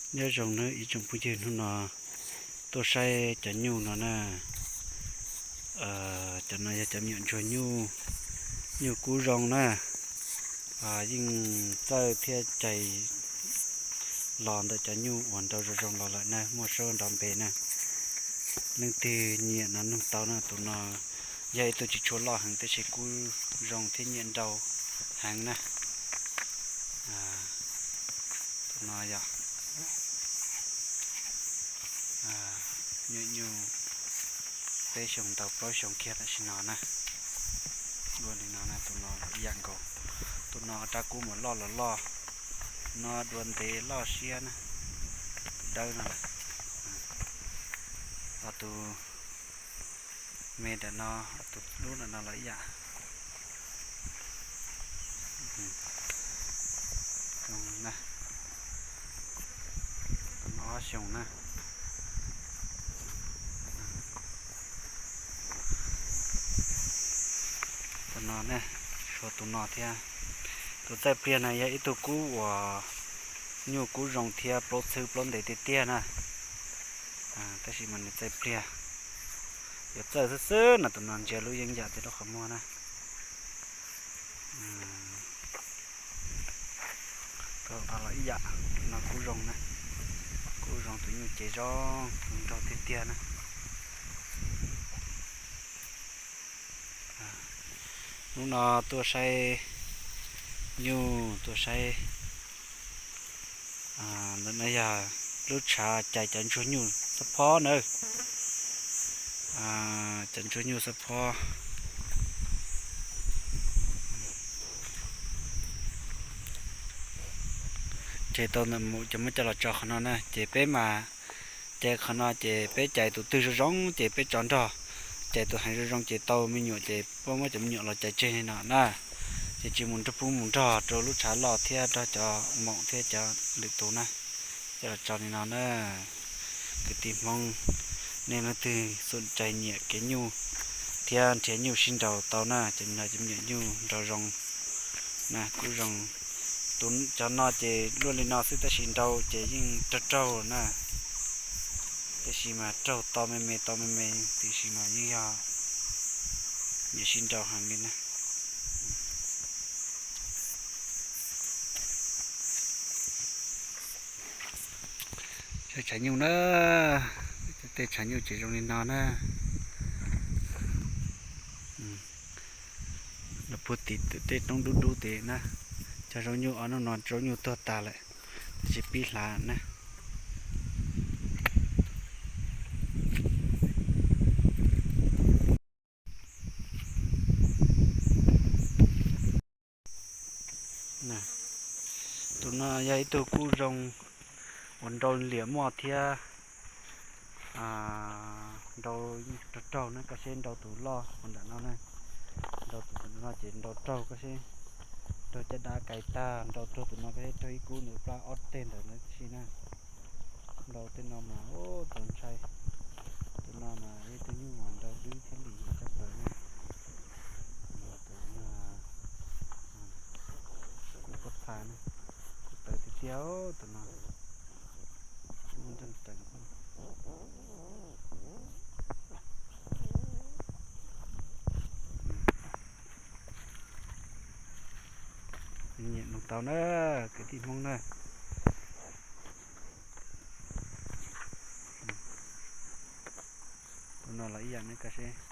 Nyob zoo nawb ib tsoom phooj ywg, hnub no tuaj saib cov nyuj no na. Cov no yog cov me nyuam ntsuag nyuj, nyuj kub zoo na. Yeej txawj thiab cais los ntawm cov nyuj uas nrau zoo zoo los lawm na, muaj suab nrov npe na. Leej twg nyiam no nug tau na. Tus no yog ib tug tsis tshua loj heev tab sis kub zoo thiab nyiam nrau heev na. Tus no yog nyuj, nyuj peb xyoo tau plaub xyoo kiag tam sim no na. Dua li no na, tus no los ib yam nkaus. Tus no rab kub mus loj los loj, no dua ntev loj siab na. Tus dawb no, tus me ntawm no, tus dub ntawm no los ib yam. Tus no ob xyoos na. Tus no ne, tshuav tus no thiab. Tus txaij pliag na yog ib tug kub uas nyuj kub zoo thiab plaub txhwb plaub ntev tiag tiag na. Tab sis mas nws txaij pliag, yuav txawj xwb xwb no. Tus no ntsia lub yeeb yam tias rau qhov muag na. Tus no los ib yam, tus no kub zoo na, kub zoo, tus nyuj cev zoo, tus nrau tiag tiag na. Hnub no tuaj saib nyuj, tuaj saib, ntawm no yog lub tshav cais cov ntsuag nyuj xab phob na. Cov ntsuag nyuj xab phob ces tau ntawm mus ces muab coj los tso qhov no na. Ces peb mas cais qhov no ces peb cais tus twg zoo zoo ces peb tso nrog, cais tus heev zoo zoo ces tau me nyuam ces peb muab cov me nyuam los cais tseg li no na. Ces tsis mus nrog pub mus nrog rau lub tshav loj thiab nrog cov maum thiab cov lwm tus na. Coj los tso li no na. Kwv tij Hmoob, nej leej twg xum cai nyiam kev nyuj thiab nrhiav nyuj sib nraus tau na, ces no cov me nyuam nyuj nrau zoo na, kub zoo. Cov no ces luaj li no xwb tab sis nrau ces yeej raug raug na. Tab sis mas raug to me me to me me, tiam sis mas yeej yog nyiam sib nraus heev li na. Saib tshav nyuj na, tej tshav nyuj ces zoo li no na. Los puag tim tej roob dub dub tid na. Cov zaub nyuj ob hnub no zaub nyuj tuag tas lawm, tsis pib hlav na. Tus no yog ib tug kub zoo uas nrau liam muaj thiab nrau raug raug na. Koj seb nrau tus loj uas nram no na, nrau tus no ces nrau raug, koj seb raug caj dab kais tag, nrau raug tus no, koj seb raug ib kub ntawm plab ob teg ntawd na tib si na. Nrau tej no mas txaus ntshai. Tus no mas yog tus nyuj mas nrau dub thiab lim tshaj plaws na. Tus no, kub pob txha na, kub tawv tiag tiag tus no. Nyiam nug tau na, kwv tij Hmoob na. Tus no los ib yam ne, koj seb.